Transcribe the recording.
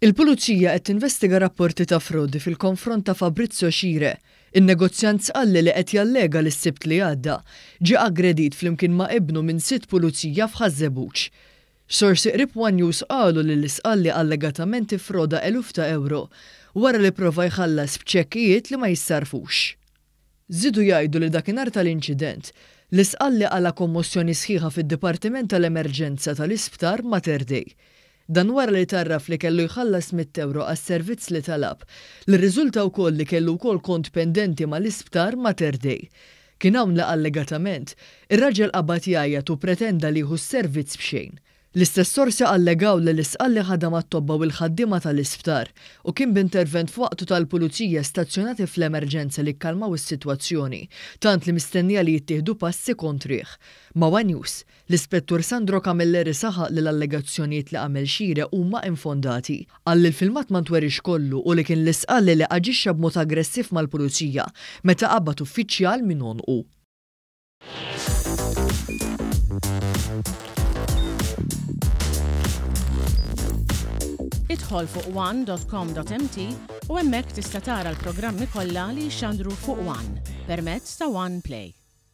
Il-Pulizija qed tinvestiga rapporti ta' frodi fil-konfront ta' Fabrizio Scire, in-negozjant Sqalli li qed jallega li s-Sibt li għadda ġie aggredit flimkien ma' ibnu minn sitt pulizija f'Ħaż-Żebbuġ. Sorsi qrib one News qalu li l-Isqalli allegatament iffroda eluf ta' ewro wara li pprova jħallas b'ċekkijiet li ma jissarrfux. Żiedu jgħidu li dakinhar tal-inċident, l-Isqalli qala' kommossjoni sħiħa fid-Dipartiment tal-Emerġenza tal-Isptar Mater Dei. Dan wara li tgħarraf li kellu jħallas mitt ewro għas-servizz li talab, li rriżulta wkoll li kellu wkoll kont pendenti mal-Isptar Mater Dei. Kien hawn li allegatament, ir-raġel qabad jgħajjat u ppretenda li jieħu s-servizz b'xejn. L-istess sorsi allegaw li l-Isqalli ħadha mat-tobba u l-ħaddiema tal-isptar u kien b'intervent f'waqtu tal-pulizija stazzjonati fl-emerġenza li kkalmaw is-sitwazzjoni tant li mistennija li jittieħdu passi kontrih. Ma' one News, l-Ispettur Sandro Camilleri saħaq li l-allegazzjonijiet li għamel Xire huma infondati. Qal li l-filmat ma ntweriex kollu u li kien l-Isqalli li aġixxa b'mod aggressiv mal-pulizija meta qabad uffiċjal minn għonqu. Idħol fuq one.com.mt u hemmhekk tista' tara l-programmi kollha li jixxandru fuq One permezz ta' One Play.